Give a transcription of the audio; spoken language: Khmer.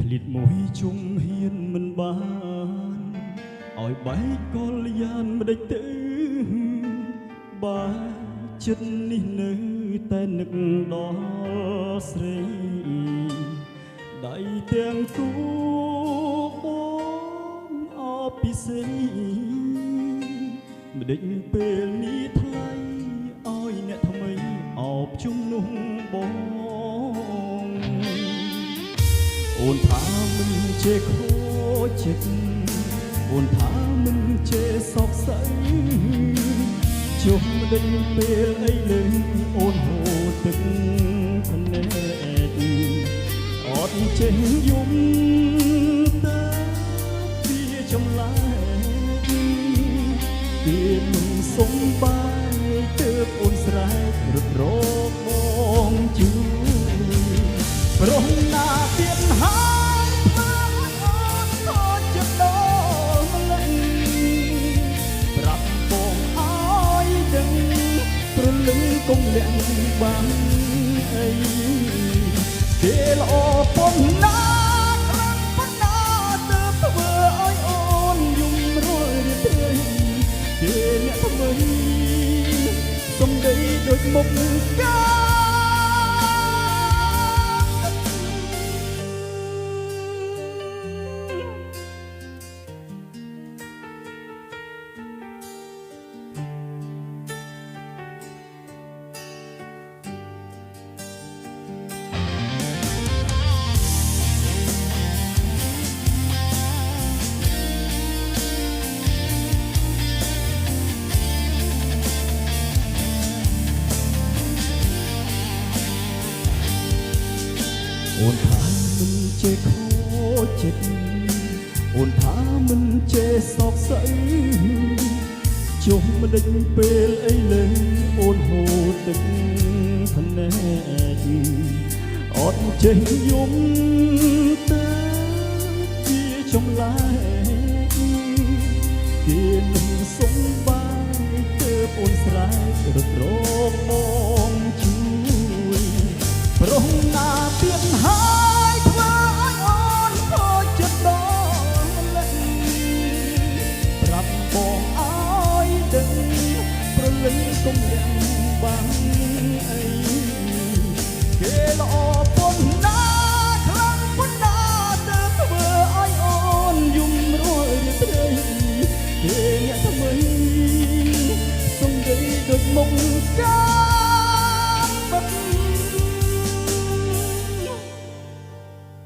ឃ្លាតមួយជុំហ៊ានមិនបានឲ្យបែកកលយានមិនដេចទៅបើចិត្តនេះនៅតែនឹកដល់ស្រីដៃទាំងគូបងអពិសេមិនដេចពេលនេះថ្លៃឲ្យអ្នកថ្មីអោបជំនុំបង អូនថាមិនចេះខូចចិត្តអូនថាមិនចេះសោកសៅជុំដេញពេលអីលើអូនហូរទឹកភ្នែកអត់ចេះយំទៅវាចម្លែកគេមិនសំបាយទើបអូនស្រែករត់រកបងជឿ ប្រុសណាទៀតហើយធ្វើឲ្យអូនខូចចិត្តដល់ម្ល៉េះប្រាប់បងឲ្យដឹងព្រលឹងកុំលាក់បានអីគេល្អប៉ុណ្ណាខ្លាំងប៉ុណ្ណាទើបធ្វើឲ្យអូនយំរាល់រាត្រីគេអ្នកថ្មីសំដីដូចមុខកា អូនថាមិនចេះខូចចិត្តអូនថាមិនចេះសោកសៅជុំមិនដេញពេលអីលើអូនហូរទឹកភ្នែកអត់ចេះយំទៅជាចម្លែកគេនឹងសំបាយទើបអូនស្រែករត់រកបងជឿ